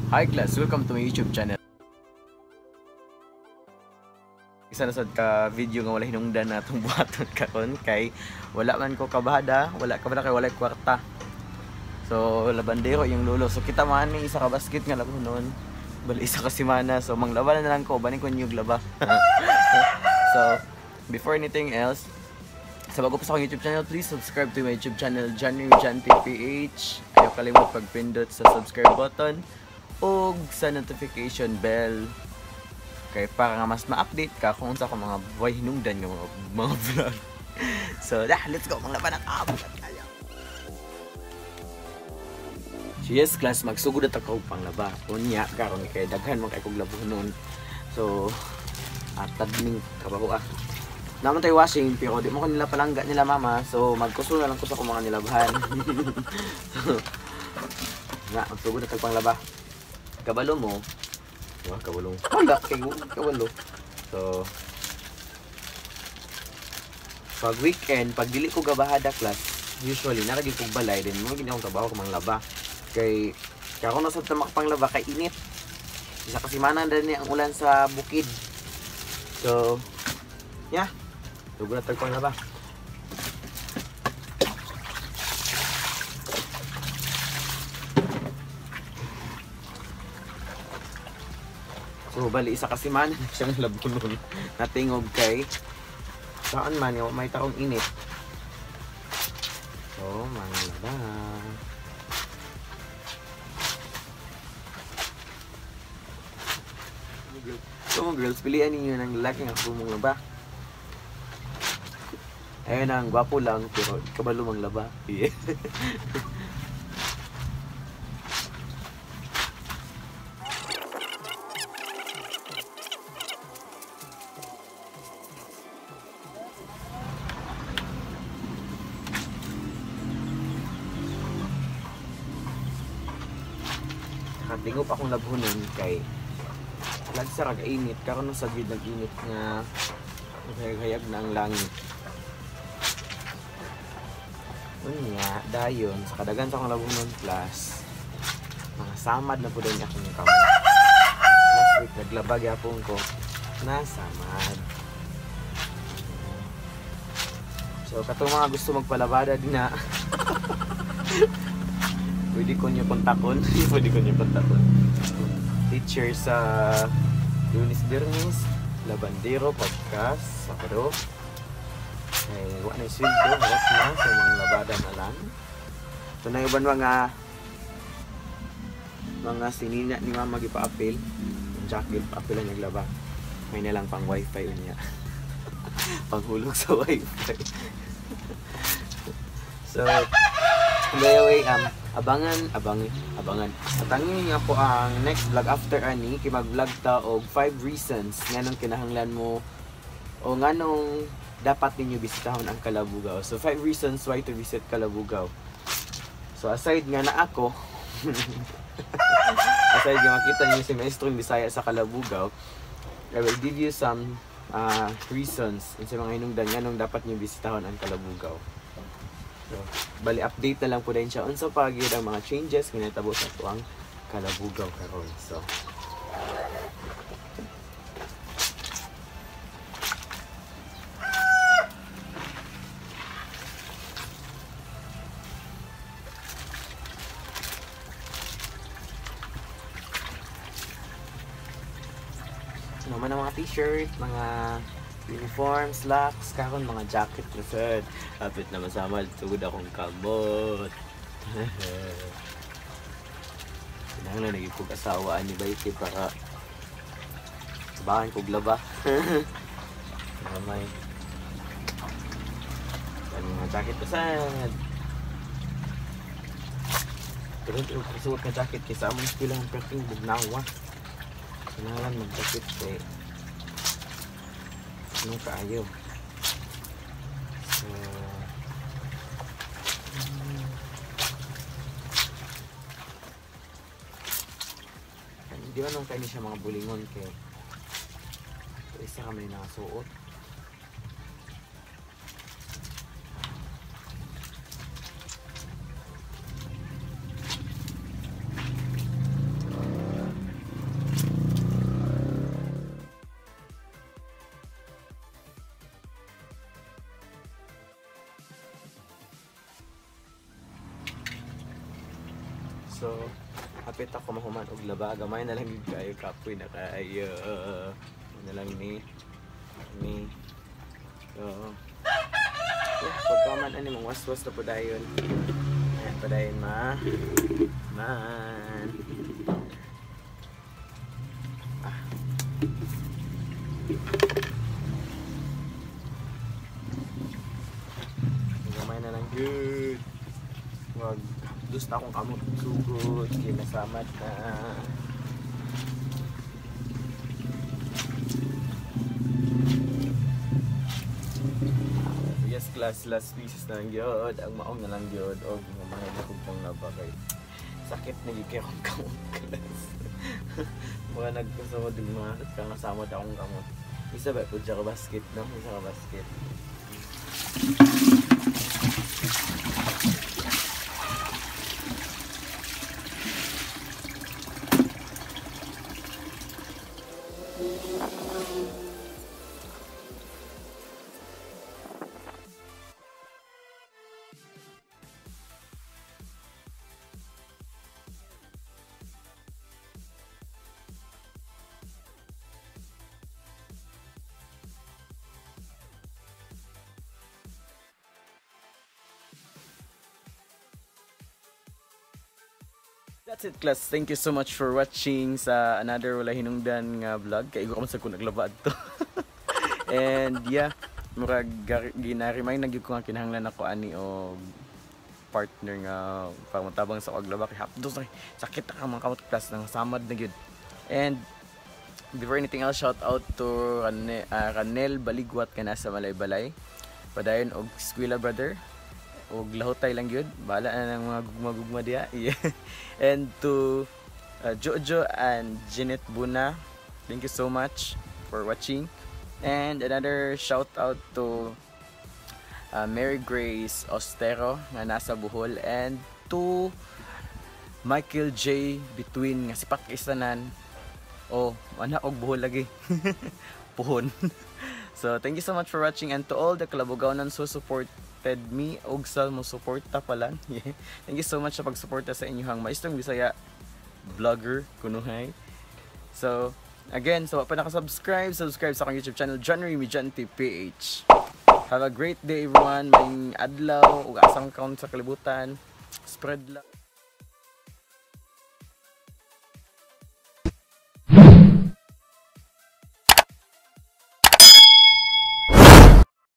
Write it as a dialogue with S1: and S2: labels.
S1: Hi class, welcome to my YouTube channel. Isa na sad ka video nga wala hinungdan na atong buhaton karon kay wala man ko kabahada, wala ka kay wala kwarta. So labandero yung lulo. So kita man ni isa ka basket nga labunon. Bali isa ka semana. So manglaba na lang ko, banin ko niyog laba. So before anything else, sa bago pa sa akong YouTube channel, please subscribe to my YouTube channel, Johnny Janty PH. Ayaw kalimot pagpindot sa subscribe button o sa notification bell kay para nga mas ma-update ka kung sa akong mga buhay hinungdan nga mga vlog. So, yeah, let's go, manglaban na kaya. So yes class, magsugod na ta og panglaba. Unya karon kay daghan man kay kog labunon. So, tadning trabaho ah. Naman tayo washing pero di mo ko nila palangga nila mama. So magkuso na lang ko sa akong mga nilabhan. So, nga magsugod na tag panglaba. Kabalo mo. Wah, kabalo. Wala kay kabalo. So pag weekend, pag dili ko gabahada class, usually naragi kog balay din mo gid akong trabaho ko manglaba. Kay karon na sad ta makapanglaba kay init. Isa ka semana na ni ang ulan sa bukid. So yeah, dugo na tag panglaba. So bali isa ka semana na siyang labunon. Natingog kay saan man yung may taong init. So manglaba. So mga girls, pilihan ninyo ng lalaki nga kung manglaba. Ayun ang gwapo lang pero kabalo manglaba. Yeah. Nakatingop akong labhonon kay lagsa rag init karon sa gid nag-init nga naghayag na ang langit. Unya dayon sa kadagan sa akong labhonon plus mga samad na pud akong kamot. Last week naglaba gyapon ko nasamad. So katong mga gusto magpalabada din na pwede ko niyo kontakon. Pwede ko niyo kontakon. Teacher sa Lunes Biyernes, Labandero, Podcast, Sabado. Ay, wala na yung sweldo, harap na sa mga labada na lang. So, na iban mga sinina ni mama gipa-apil. Yung jacket, pa-apil ang naglaba. May na lang pang wifi unya. Panghulog sa wifi. So, by the way, abangan. Atangin niyo ako ang next vlog after ani kay mag-vlog ta og 5 reasons nganong kinahanglan mo o nganong dapat ninyo bisitahon ang Kalabugao. So 5 reasons why to visit Kalabugao. So aside nga na ako aside nga makita niyo si Maestro Bisaya sa Kalabugao, I will give you some reasons sa mga hinungdan nganong dapat niyo bisitahon ang Kalabugao. So, bali update na lang po din siya unsa pa gyud ang mga changes nga nahitabo sa atuang Kalabugao karon. So naman ang mga t-shirt, mga uniform, slacks, karon mga jacket na sad. Kapit na masama, tugod akong kamot. Kinahanglan lagi kog asawa ani bayke para sabahan kog laba. Mamay. Ang mga jacket na sad. Pero og suot nga jacket kay sa among eskwela ang perting bugnawa. Kinahanglan mag-jacket kay anong kaayo. So, hindi ba nung kayo siya mga bulingon kay so, isa kami nakasuot. So hapit ako mahuman og laba, gamay na lang gyud kayo, kapoy na kaayo. Na lang ni ni. So yeah, pagkaman ani mangwaswas na po dayon. Ayan pa dayon ma. Man. Ah. Gamay na lang good. Wag dus na akong kamot sugod, kinasamad na. Yes class, last pieces na lang gyud, ang maong na lang gyud og mamahal na kog pang laba kay sakit na gyud kay akong kamot class. Mga nagkasamod din mga kangasamod akong kamot. Isa ba pud siya ka basket, no? Isa ka basket. That's it class. Thank you so much for watching sa another wala hinungdan nga vlog. Kay igo ka man sa ko naglaba adto. And yeah, murag gina-remind na gyud ko nga kinahanglan ako ani og partner nga para motabang sa paglaba kay hapdos na sakit na ka mga kamot class, nang samad na gyud. And before anything else, shout out to Ranel Baligwat nga nasa Malaybalay. Padayon og Squila brother. Og lahotay lang gyud, bahala na ng mga gugma-gugma diya. Yeah. And to Jojo and Jeanette Buna, thank you so much for watching. And another shout out to Mary Grace Ostero nga nasa Bohol, and to Michael J Between nga sipat kaisanan o anak og Bohol lagi. Puhon. So thank you so much for watching, and to all the Kalabugaonan who supported me og sa mo suporta pa lang. Yeah. Thank you so much sa pagsuporta sa inyong maestrong Bisaya vlogger kunuhay. So again, sa so, pa naka-subscribe, subscribe sa akong YouTube channel John Remy Janti PH. Have a great day everyone. May adlaw ug asang count sa kalibutan. Spread love.